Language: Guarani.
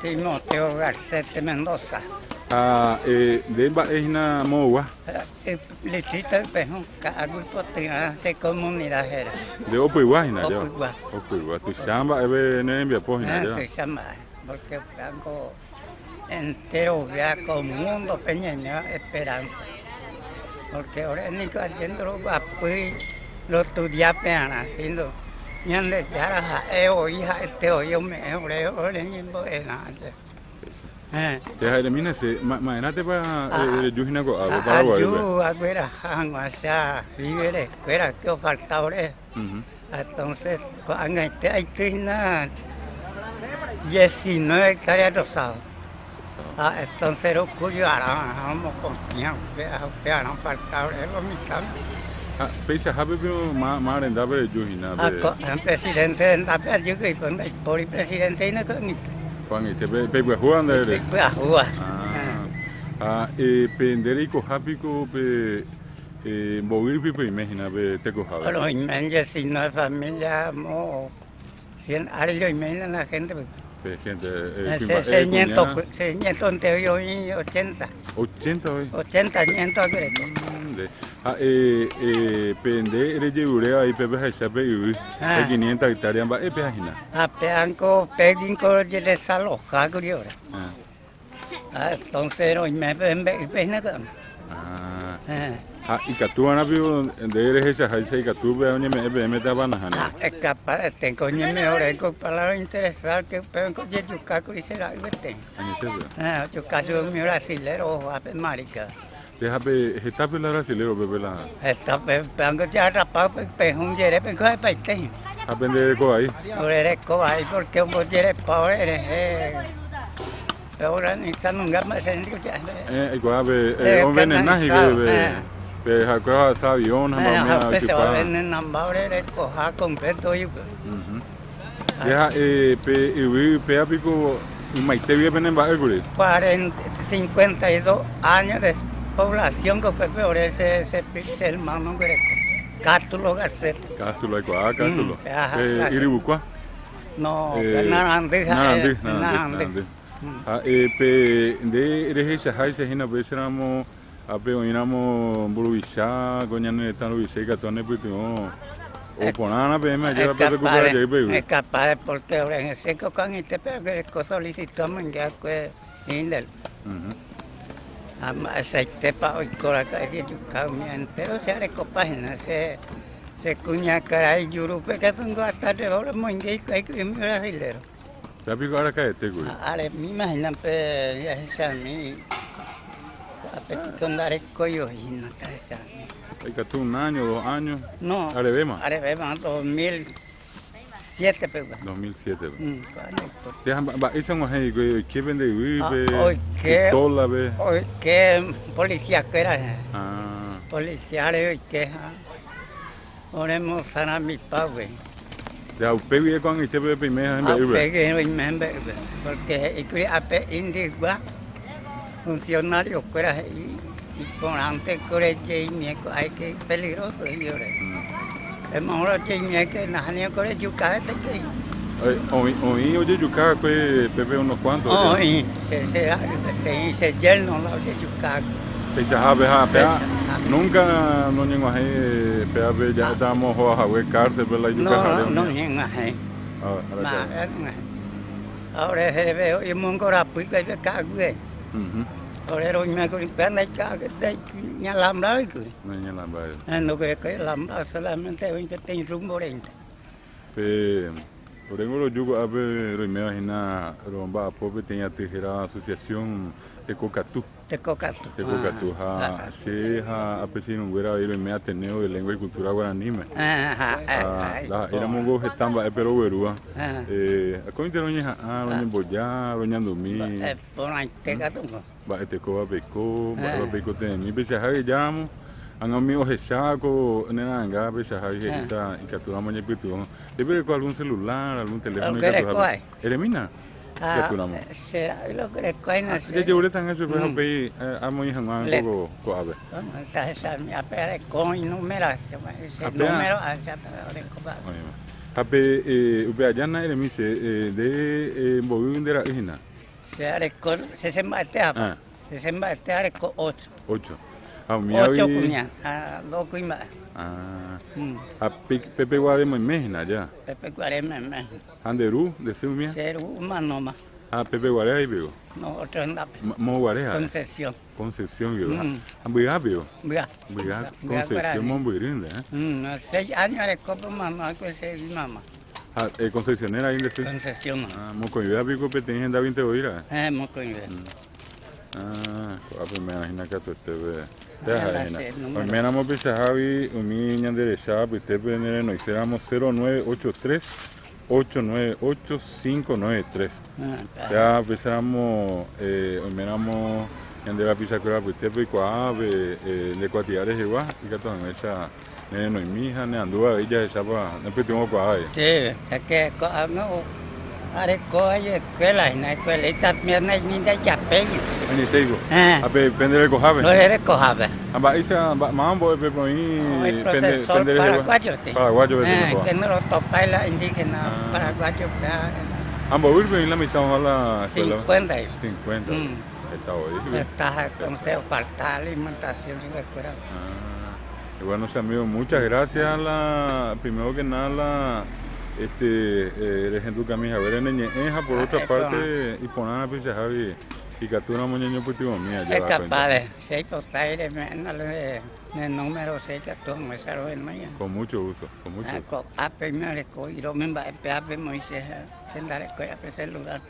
Timoteo Garcete Mendoza. Ha nde mba'e hína moõgua? Distrito Ypehũ, Ka'aguy Potyrã che comunidad héra. Nde Opygua hína jeva? Opygua. Opygua, tuicha mba'eve ne rembiapo hína jeva? Tuicha mba'e, porque upévango enterovea ko mundo-pe ñaña esperanza. Porque ore niko aje ndoroguapýi rostudia pearã, sino Ñandejára ha'e voi ha'ete voi ome'ẽ ore ore ñembo'erã aje. Che ha'eremína che, ma'erãtepa reju hína ko'ápe Paraguaýpe? Aju agueraha hag̃ua che víveres-kuéra ke ofalta ore. Entonces ko'ag̃aite aity hína diecinueve hectáreas rosado. Ha entonces rokujuarã romopotĩ upearã ofalta ore lo mitãme. Ha peichahápe piko ma rendápe reju hína pe. Ha ko'ã presidente rendápe aju kuri, pero ndaipóri presidente hína ko'ag̃aite. Ko'ag̃aite pe ipyahúva nde ere. Ipyahúva. Ha pe nde reikoha piko pe mbovy rupi peime hína pe tekohápe. Roime diecinueve familia amo cien ári roime hína la gente pe. Pe gente kuimba'e, kuña. Che ñetonte oĩ 80. 80 oĩ. 80 ñento aguereko. Nde. Ha pe nde rejerure vai pe pehecha pe yvy, pe 500 hectárea mba'e pe'a hína. Ha pe'ánko péguinko ojedesaloha kuri ore. Ha entonces roime pe hembe'ýpe hína ko'ág̃a. Ha ikatu va'erã piko nde rehechaháicha ikatu pe oñeme'ẽ peẽme térãpa nahániri. Ha ekapaeténko oñeme'ẽ oréko para lo interesado que upévanko ojejuka kuri che ra'y peteĩ. Añetépe. Ojuka chupe umi brasilero ohohápe marica. Péhape hetápe la brasilero pépe la. Hetápe pévango jaharrapa upe pehũ jerépe niko hetaite hína. Ha pende reko vai. Ore reko vai porque ombojerepa ore rehe pe organiza nunga mba'e niko ja'e. Eh, aikuaa pe oenvenena hikuái pe pe ha'ekuéra ohasa avión ha mba'e Ha upe se oenvenenamba ore rekoha completo oĩ upe. Nde ha'e pe yvy upéva piko ymaite guive pene mba'e kuri? Cuarenta, 52 años de población ko upépe ore che che che hermano guereko, Cátulo Garcete. Cátulo, aikuaa Cátulo. Pe yryvukua? No, pe Narandy ha'e. Narandy, Narandy, Narandy. Ha pe nde rehechaháicha hína upéicharamo Ápe oĩramo mburuvicha ko ñane retã ruvicha ikatu anepytyvõ ou porãrã peẽme ajépa pe rekupera jey pe yvy. Es capaz de porque ore hese ko ko'ag̃aite pe aguereko solicitud amoinge va'ekue Indel. Ha mba'eichaitépa oiko raka'e jejuka umi entero che arekopa hína che che kuñakarai jurúpe katu niko hasta alrededor omoinge hikuái kuri umi brasilero. Péva piko araka'ete kuri. Aremíma hína pe jahechami ko'ápe piko ndarekói hína jahechami. Ikatu un año, dos años. No. Arevéma. Arevéma, 2007 pegua. 2007 pe. Péa mba'éicha og̃uahẽ hikuái oike pende yvýpe, Oike, pistólape. oike policía kuéra. Ah. Policía re oike ha Oremosarambipágui. Ja upe guive ko'ag̃aite peve peime hembe'ýpe. Upe guive roime hembe'ýpe, pórke he'íkuri ápe indigua funcionario-kuéra he'i iporãnte ko rejeimie ko'áike ipeligroso he'i ore. Emo'õ rojeimie nahániri ko rejuka hetaiterei. Oĩ oĩ ojejuka va'ekue pépe unos cuantos. Oĩ, che che ra'y peteĩ che yerno la ojejuka va'ekue. Peichahápe ha péa nunca noñeg̃uahẽi péape ja'étaramo oho hague cárcel-pe la ijuka hague. No, noñeg̃uahẽi. Araka'e. Ha ore reve oñemongorapy pe ka'aguýre. Ore roime kuri péa ñalambrái kuri. Nañalambrái. Ndoguerekói alambrado solamente oĩ peteĩ rumbo reínte. Pe oréngo roju ko'ápe roiméva hína romba'apo peteĩ aty hérava Asociación Tekokatu. Tekokatu. Tekokatu ha che ha ape che irũnguéra avei roime Ateneo de Lengua y Cultura Guaraníme. Ha ndaha'éiramongo heta mba'épe roguerúva. Akóinte roñeha'ã, roñemboja, roñandumi. Mba'e porãite katu. Mba'e tekóva peiko, mba'épa peikotevẽmi peichahágui ijáramo, ág̃a umi ohecha ko ne ra'ãnga peichahágui he'íta ikatúramo ñaipytyvõ. Ndépe ereko algún celular, algún teléfono ikatuhápe. Eremína ikatúramo. Che ra'y lo kerekóina che. Jajeruréta hag̃ua chupe ha upéi amoĩ hag̃ua ko ko'ápe. Tahechami ápe areko inumeración, che número ahecháta orekópa. Ha pe upe aja na eremi che, nde mbovy nde ra'y hína. Che areko, che chemba'ete apa. Che chemba'ete areko ocho. Ocho. Ha umíagui. Ocho kuña ha dos kuimba'e. Ah. Ha Pepe Guare moime hína aja. Pepe Guare meme. Ha nde ru, nde sy umía? Che ru omanóma. Ha Pepe Guare ahi piko? No, otro hendápe. Moõ Guare ha'e? Concepción. Concepción guive. Ha Mbyja piko? Mbyja. Mbyja, Concepción mombyry nde, eh? Seis años arekópe omano va'ekue che mama. Ha Concepcionera ahi nde sy? Concepción. Ah, mokõivéva piko peteĩ hendáguinte voi ra'e? Héẽ, mokõive. Ah, ko'ápe oiméva hína katuete pe. Péva ha'e hína. Oiméramo peichahágui umi ñande recha apytépe nerenoiséramo 0983 898 593. Péva upéicharamo oiméramo ñande rapichakuéra apytépe oikuaa pe nde kuatia rehegua ikatu hag̃uáicha nerenoimi ha neandu avei jahechápa nepytyvõkuaa avei. Sí, es que ko'ág̃a areko escuela hína, escuelita ni ndajapéi. Añetéiko. Ha pe pende rekohápe? Ore rekohápe. Ha mba'éicha, máva mbo'épe oĩ pende profesor paraguayo. Paraguayo pe Eh, que no lo topái la indígena paraguayo pe. Ha mboýpe oĩ la mitã oho la escuela? 50. 50. Heta voi. Heta, entonces falta alimentación chupekuéra. Ah, bueno, amigo, muchas gracias. La, primero que nada, la, este, eh, rehendukami haguére ne ñe'ẽ ha por otra parte, iporã peichahágui ikatúramo ñañopytyvõmi aja. Ekapáde, che aipota reme'ẽna ne número che ikatu hag̃uáicha rohenói. Con mucho gusto, con mucho gusto. Ko'ápe oime oreko iróme mba'e péape Moisés ha che ndarekói ápe celular.